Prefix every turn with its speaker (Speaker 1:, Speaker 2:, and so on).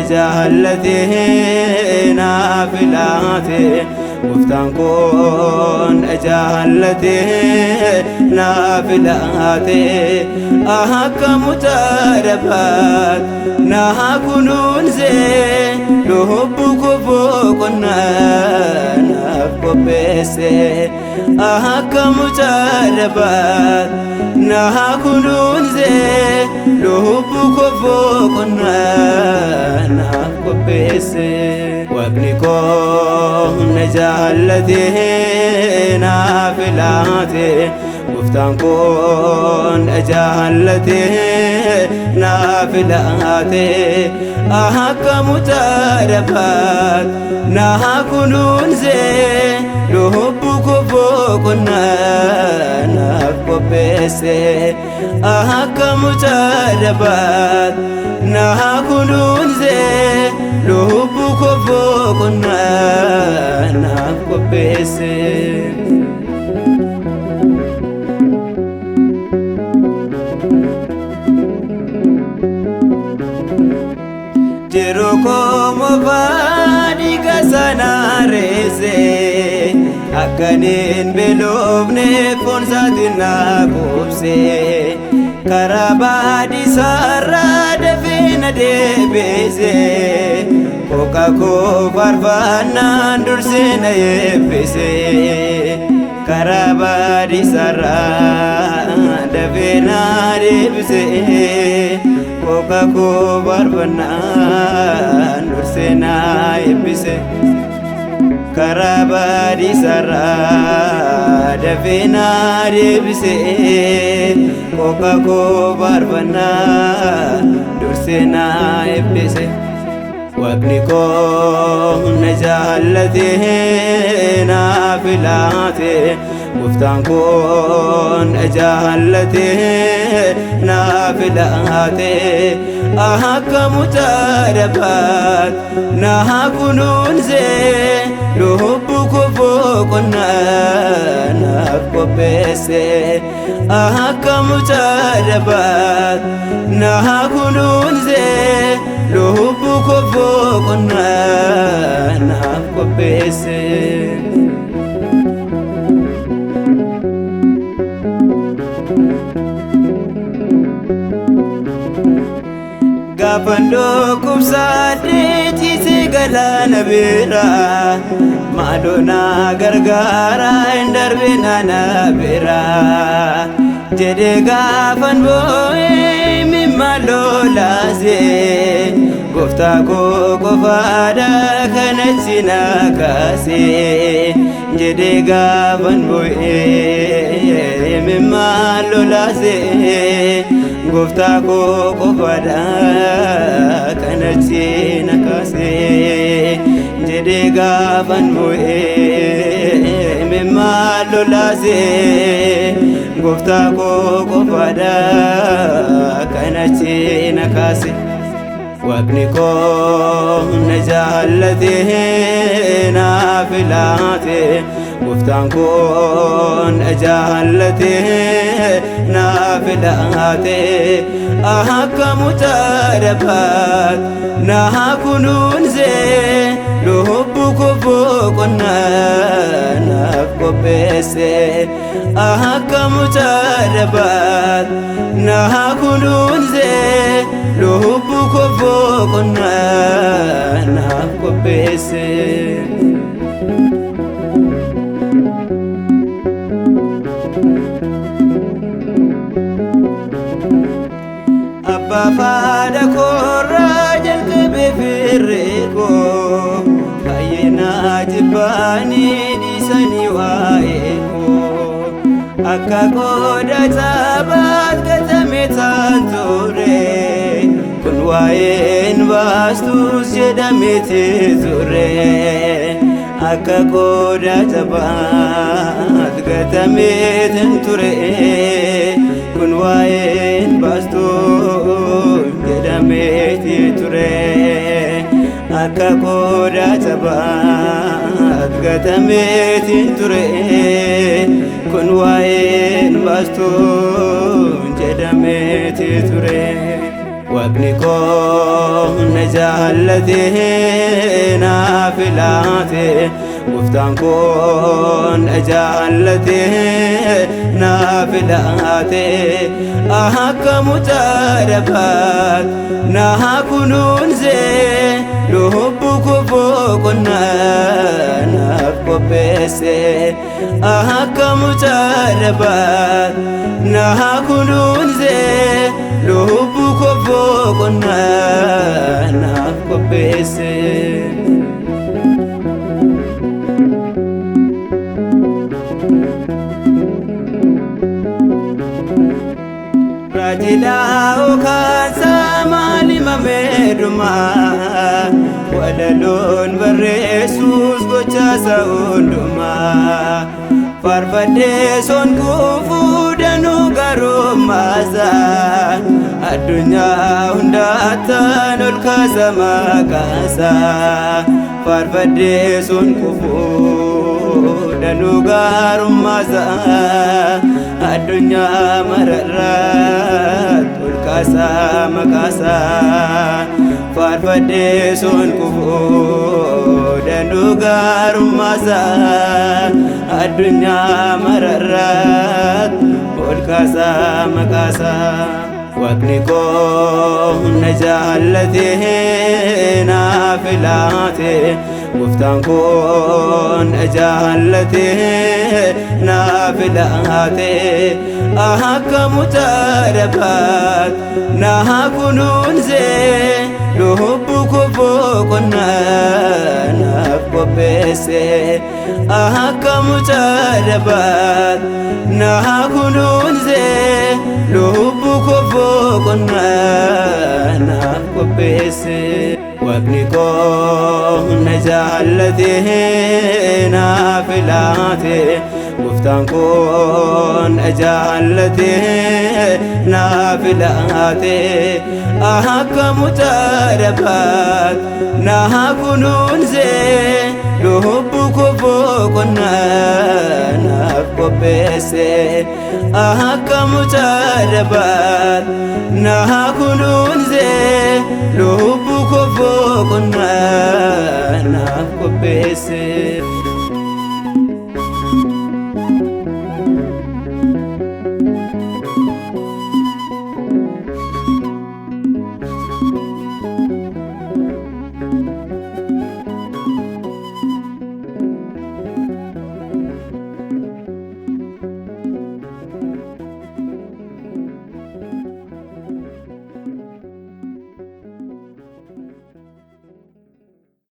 Speaker 1: Jaallatee naaf laate. Gooftaan koo na jaallatee naaf laate. Akka mucaa dhabaat na kunuunsee, lubbuu koo boqonnaa naaf qopheesse. Akka mucaa dhabaat na kunuunsee, lubbuu koo boqonnaa naaf qopheesse. Waaqni koo na jaallatee naaf laate. Gooftaan koo na jaallatee naaf laate. Akka mucaa dhabaat na kunuunsee, lubbuu koo boqonnaa naaf qopheesse. Akka mucaa dhabaat na kunuunsee, lubbuu koo boqonnaa naaf qopheesse. Jiru koo mofaa dhiiga sana reesse, akkaniin beelofne foon isaatiin na quubse. Karaa baadisaarraa dafee na deebise, qoqa koo faarfannaan dursee na eebbise. Karaa baadisaarraa dafee na deebise, qoqa koo faarfannaan dursee na eebbise. Karaa baadisaarraa dafee na deebise, qoqa koo faarfannaan dursee na eebbise. Waaqni koo na jaallatee naaf laate. Gooftaan koo na jaallatee naaf laate. Akka mucaa dhabaat na kunuunsee, lubbuu koo boqonnaa naaf qopheesse. Akka mucaa dhabaat na kunuunsee, lubbuu koo boqonnaa naaf qopheesse. Gaafan dhukkubsadhee ciisee galaana bira, maaloo na gargaara hin darbina na bira jedhee gaafan boo'ee imimmaan lolaasee, gooftaa koo qofaadha kanatti na kaasee. Jedhee gaafan boo'ee imimmaan lolaasee, gooftaa koo qofaadha kanatti na kaasee. Jedhee gaafan boo'ee imimmaan lolaasee, gooftaa koo qofaadha kanatti na kaase. Waaqni koo na jaallatee naaf laate. Gooftaan koo na jaallatee naaf laate. Akka mucaa dhabaat na kunuunsee, lubbuu koo boqonnaa naaf qopheesse. Akka mucaa dhabaat na kunuunsee, lubbuu koo boqonnaa naaf qopheesse. Abbaa faadha koorraa jalqabee firree koo baay'ee na jibbaanii dhiisanii waa'ee koo. Akka qooda taphaat gatame taan ture, kun waa'een baastus jedhameeti ture. Akka qooda taphaat gatameetin ture, kun waa'een baastus jedhameeti ture. Akka qooda taphaat gatameetin ture, kun waa'een baastus jedhameeti ture. Waaqni koo na Jaallatee naa filaate. Gooftaan koo na jaallatee naa filaate. Akka mucaa dhabaat na kunuunsee, lubbuu koo boqonnaa naaf qopheesse. Akka mucaa dhabaat na kunuunsee, lubbuu koo boqonnaa naaf qopheesse. Raajilaa kaasaa maali mameedhuma, walaloon barreessuus gochaasa hundumaa, faarfadhee son kuufuu danuu garummaasaa, addunyaa hundaattaan ol kaasa maqaasaa. Faarfadhee son kuufuu danuu garummaasaa, addunyaa mararraat ol kaasa maqaasaa. Faarfadhee son kufuu danuu garummaasaa, addunyaa mararraat ol kaasa maqaasaa. Waaqni koo na jaallatee naa filaate. Gooftaan koo na jaallatee naa filaate. Akka mucaa dhabaat na kunuunsee, lubbuu koo boqonnaa naaf qopheesse. Akka mucaa dhabaat na kunuunsee, lubbuu koo boqonnaa naaf qopheesse. Waaqni koo na jaallatee naa filaate. Gooftaan koo na jaallatee naa filaate. Akka mucaa dhabaat na kunuunsee, lubbuu koo boqonnaa naaf qopheesse. Akka mucaa dhabaat na kunuunsee, lubbuu koo boqonnaa